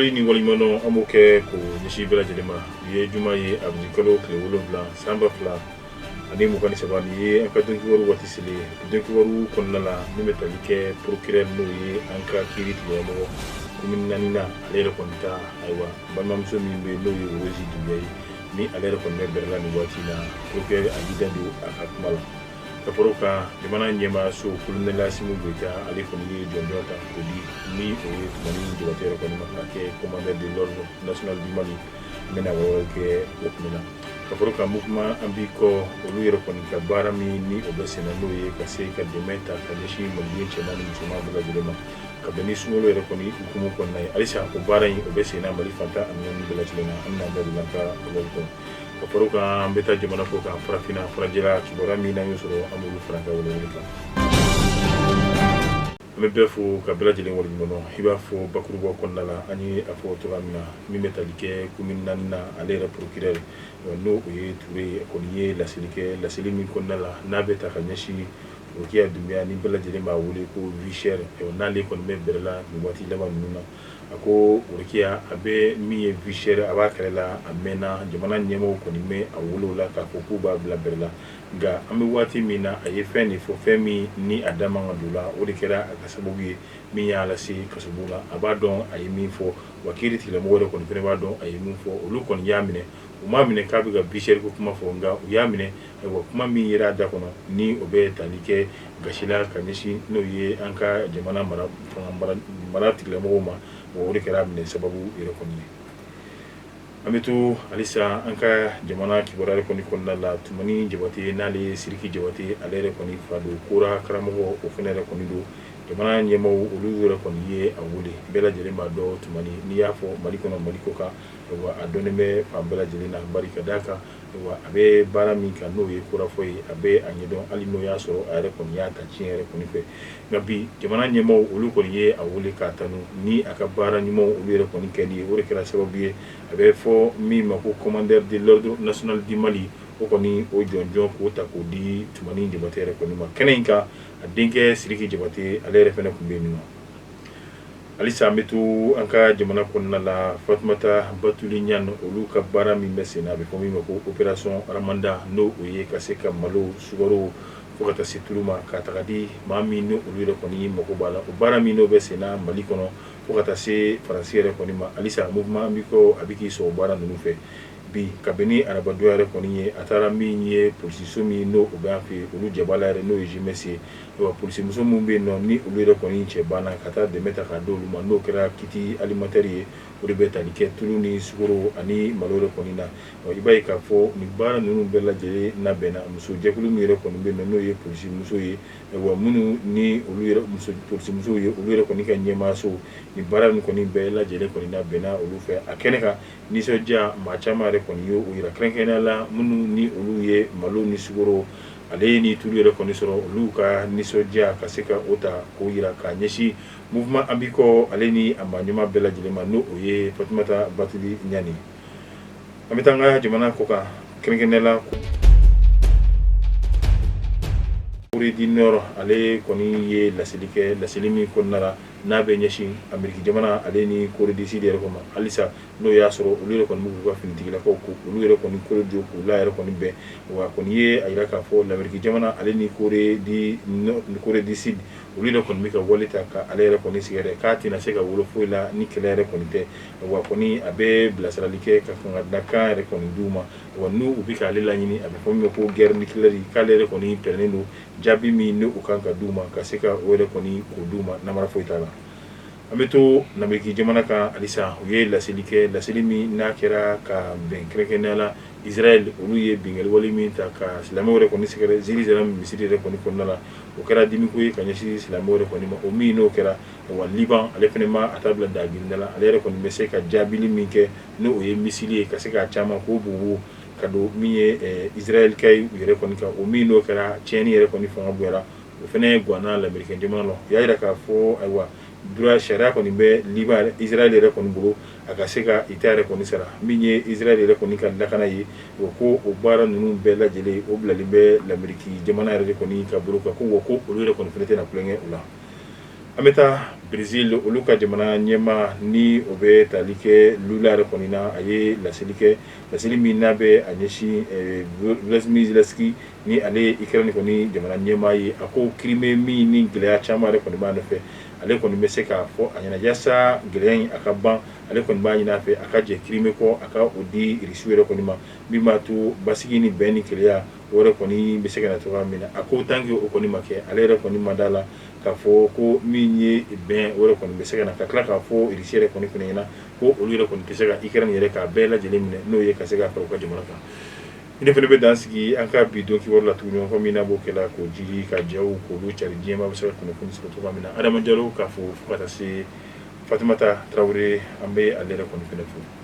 Foli ni waleɲumandɔn an b'o kɛ k'o ɲɛsin bɛɛ lajɛlen ma. Bi ye juma ye, avril tile 7, san 2023. Nin ye an ka don kibaru waati selen ye. Don kibaru kɔnɔna la, min bɛ tali kɛ procureur, n'o ye an ka kiiri tigilamɔgɔ commune naaninan, ale yɛrɛ kɔni ta, ayiwa, balimamuso min bɛ yen, n'o ye Rosi Dunbiya ye, ni ale yɛrɛ kɔni bɛ bɛrɛ la nin waati in na, procureur a y'i da don a ka kuma la. Ka fara o kan, jamana ɲɛmaaso, colonel Asimi Goyita, ale kɔni ye jɔnjɔn ta k'o di, ni o ye Tumani Jabate yɛrɛ kɔni ma, k'a kɛ commandeur de l'ordre national du Mali. N bɛna walawalali kɛ o kun na. Ka fara o kan, mouvement An b'i kɔ, olu yɛrɛ kɔni ka baara min ni o bɛ senna, n'o ye ka se ka dɛmɛ ta ka ɲɛsin maliden cɛman ni musoman bɛɛ lajɛlen ma, ka bɛn ni sunkalo yɛrɛ kɔni hukumu kɔnɔna ye, halisa o baara in o bɛ senna Mali fan 14 bɛɛ lajɛlen na. An bɛna an da don an ka walawalali kɔnɔ. Ka fara o kan, an bɛ taa jamana kɔ kan, farafinna, farajɛla, kibaruya min n'an y'o sɔrɔ, an b'olu fara an ka welewele kan. An bɛ bɛɛ fo ka bɛɛ lajɛlen waleɲuman. I b'a fɔ bakurubaw kɔnɔna la, an ye a fɔ cogoya min na, min bɛ tali kɛ commune naaninan, ale yɛrɛ procureur, n'o o ye Ture ye, kɔni ye laseli kɛ. Laseli min kɔnɔna la, n'a bɛ ta ka ɲɛsin Rokiya Dunbiya, ni bɛɛ lajɛlen b'a wele ko Vie Chère, n'ale kɔni bɛ bɛrɛ la nin waati laban ninnu na. A ko Rokiya, a bɛ min ye Vie Chère, a b'a kɛlɛ la a mɛnna. Jamana ɲɛmɔgɔw kɔni bɛ a wolo la k'a fɔ k'u b'a bila bɛrɛ la, nka an bɛ waati min na, a ye fɛn de fɔ, fɛn min ni a da man ka don la, o de kɛra a ka sababu ye min y'a lase kasobon la. A b'a dɔn a ye min fɔ, wa kiiri tigilamɔgɔ yɛrɛ kɔni fana b'a dɔn a ye min fɔ. Olu kɔni y'a minɛ, u m'a minɛ k'a bɛ ka Vie Chère ko kuma fɔ, nka u y'a minɛ, ayiwa, kuma min yera a da kɔnɔ, ni o bɛ tali kɛ gasi la ka ɲɛsin, n'o ye an ka jamana mara fanga mara tigilamɔgɔw ma, o de kɛra a minɛ sababu yɛrɛ kɔni ye. An bɛ to halisa an ka jamana kibaruya yɛrɛ kɔni kɔnɔna la. Tumani Jabate, n'ale ye Siriki Jabate, ale yɛrɛ kɔni fa don, kora karamɔgɔ o fana yɛrɛ kɔni don. Jamana ɲɛmaaw, olu yɛrɛ kɔni ye a wele. Bɛɛ lajɛlen b'a dɔn Tumani, n'i y'a fɔ Mali kɔnɔ, Mali kɔ kan, a dɔnnen bɛ fan bɛɛ lajɛlen na. Bari ka d'a kan, a bɛ baara min kan, n'o ye korafɔ ye, a bɛ a ɲɛdɔn, hali n'o y'a sɔrɔ a yɛrɛ kɔni y'a ta tiɲɛ yɛrɛ kɔni fɛ. Nka bi, jamana ɲɛmaaw, olu kɔni ye a wele k'a tanu ni a ka baara ɲumanw olu yɛrɛ kɔni kɛli ye. O de kɛra sababu ye a bɛ fɔ min ma ko commandeur de l'ordre national du Mali, o kɔni o jɔnjɔn k'o ta k'o di Tumani Jabate yɛrɛ kɔni ma. Kɛnɛ in kan, a denkɛ Siriki Jabate, ale yɛrɛ fana tun bɛ yen nɔ. Halisa an bɛ to an ka jamana kɔnɔna la. Fatumata Batuli Ɲan, olu ka baara min bɛ sen na, a bɛ fɔ min ma ko opération Ramadan, n'o o ye ka se ka malo, sukaro, fo ka taa se tulu ma, k'a ta ka di maa min ni olu yɛrɛ kɔni mago b'a la, o baara min n'o bɛ sen na Mali kɔnɔ fo ka taa se Faransi yɛrɛ kɔni ma, halisa mouvement An b'i kɔ, a bɛ k'i sɔrɔ baara ninnu fɛ. Bi, ka bɛn ni arabadonya yɛrɛ kɔni ye, a taara min ye polisiso min n'o o bɛ an fɛ yen, olu jabala yɛrɛ, n'o ye GMS ye, ayiwa, polisimuso minnu bɛ yen nɔ, ni olu yɛrɛ kɔni cɛ banna, ka taa dɛmɛ ta k'a di olu ma, n'o kɛra kit alimentaire ye, o de bɛ tali kɛ tulu ni sukaro ani malo yɛrɛ kɔni na. I b'a ye k'a fɔ nin baara ninnu bɛɛ lajɛlen labɛnna muso jɛkulu min yɛrɛ kɔni bɛ yen nɔ, n'o ye polisimuso ye, ayiwa, minnu ni olu yɛrɛ muso polisimusow ye, olu yɛrɛ kɔni ka ɲɛmaaso, nin baara ninnu kɔni bɛɛ lajɛlen kɔni labɛnna olu fɛ. A kɛnɛ kan, nisɔndiya maa caman yɛrɛ kɔni ye o yira, kɛrɛnkɛrɛnnenya la minnu ni olu ye malo ni sukaro ale ni tulu yɛrɛ kɔni sɔrɔ, olu ka nisɔndiya ka se ka o ta k'o yira k'a ɲɛsin mouvement An b'i kɔ, ale ni a maa ɲuman bɛɛ lajɛlen ma, n'o o ye Fatumata Batuli Ɲani. An bɛ taa an ka jamana kɔ kan, kɛrɛnkɛrɛnnenya la Corée du Nord, ale kɔni ye laseli kɛ, laseli min kɔnɔna la, n'a bɛ ɲɛsin Ameriki jamana ale ni Corée du Sud yɛrɛ kɔni ma, halisa n'o y'a sɔrɔ olu yɛrɛ kɔni b'u ka finitigilakaw ko olu yɛrɛ kɔni kolo jɔ k'u la yɛrɛ kɔni bɛn. Wa kɔni ye a jira k'a fɔ Lamɛriki jamana ale ni Corée du Sud, olu yɛrɛ kɔni bɛ ka wale ta ka ale yɛrɛ kɔni sɛgɛrɛ, k'a tɛna se ka wolo foyi la ni kɛlɛ yɛrɛ kɔni tɛ. Wa kɔni a bɛ bilasirali kɛ ka kangaridakan yɛrɛ kɔni d'u ma. Wa n'u u bɛ k'ale laɲini, a bɛ fɔ min ma ko guerre nucléaire, k'ale yɛrɛ kɔni pɛrɛnnen don jaabi min ni u kan ka d'u ma, ka se ka o yɛrɛ kɔni k'o d'u ma, namara foyi t'a la. An bɛ to Lamɛriki jamana kan halisa. U ye laseli kɛ, laseli min n'a kɛra ka bɛn kɛrɛnkɛrɛnnenya la Israël, olu ye binkanni wale min ta ka silamɛw yɛrɛ kɔni sɛgɛrɛ Jérusalem misiri yɛrɛ kɔni kɔnɔna la, o kɛra dimiko ye ka ɲɛsin silamɛw yɛrɛ kɔni ma, o min n'o kɛra. Wa Liban, ale fana ma a ta bila dagirinda la, ale yɛrɛ kɔni bɛ se ka jaabili min kɛ, n'o ye missile ye, ka se k'a caman k'o bugu ka don min ye Israël ka yɛrɛ kɔni kan, o min n'o kɛra tiɲɛni yɛrɛ kɔni fanga bonyara, o fana ganna Lamɛriki jamana la. U y'a jira k'a fɔ, ayiwa, droit, sariya kɔni bɛ Liban, Israël yɛrɛ kɔni bolo, a ka se ka i ta yɛrɛ kɔni sara. Min ye Israël yɛrɛ kɔni ka lakana ye, o ko o baara ninnu bɛɛ lajɛlen, o bilalen bɛ Lamɛriki jamana yɛrɛ de kɔni ka bolo kan, ko wa ko olu yɛrɛ kɔni fana tɛna tulonkɛ u la. An bɛ taa Brésil, olu ka jamana ɲɛmaa ni o bɛ tali kɛ Lula yɛrɛ kɔni na, a ye laseli kɛ, laseli min n'a bɛ a ɲɛsin Volodymyr Zelensky ni ale ye Ukraine kɔni jamana ɲɛmaa ye. A ko Crimée min ni gɛlɛya caman yɛrɛ kɔni b'a nɔfɛ, ale kɔni bɛ se k'a fɔ a ɲɛna yaasa gɛlɛya in a ka ban, ale kɔni b'a ɲini a fɛ a ka jɛ Crimée kɔ, a ka o di Russie yɛrɛ kɔni ma, min b'a to basigi ni bɛn ni kelenya o yɛrɛ kɔni bɛ se ka na cogoya min na. A ko tant que o kɔni ma kɛ, ale yɛrɛ kɔni ma da la k'a fɔ ko min ye bɛn o yɛrɛ kɔni bɛ se ka na. Ka tila k'a fɔ Russie yɛrɛ kɔni fana ɲɛna ko olu yɛrɛ kɔni tɛ se ka Ukraine yɛrɛ k'a bɛɛ lajɛlen minɛ, n'o ye ka se ka fara u ka jamana kan. Ne fana bɛ dan sigi an ka bi don kibaru la tuguni, komi n'a b'o kɛla k'o jigi ka jaw k'olu cari diɲɛmaa bɛ se ka kunnafoni sɔrɔ cogoya min na. Adama Jalo k'a fo, fo ka taa se Fatumata Tarawele, an bɛ ale yɛrɛ kɔni fana fo.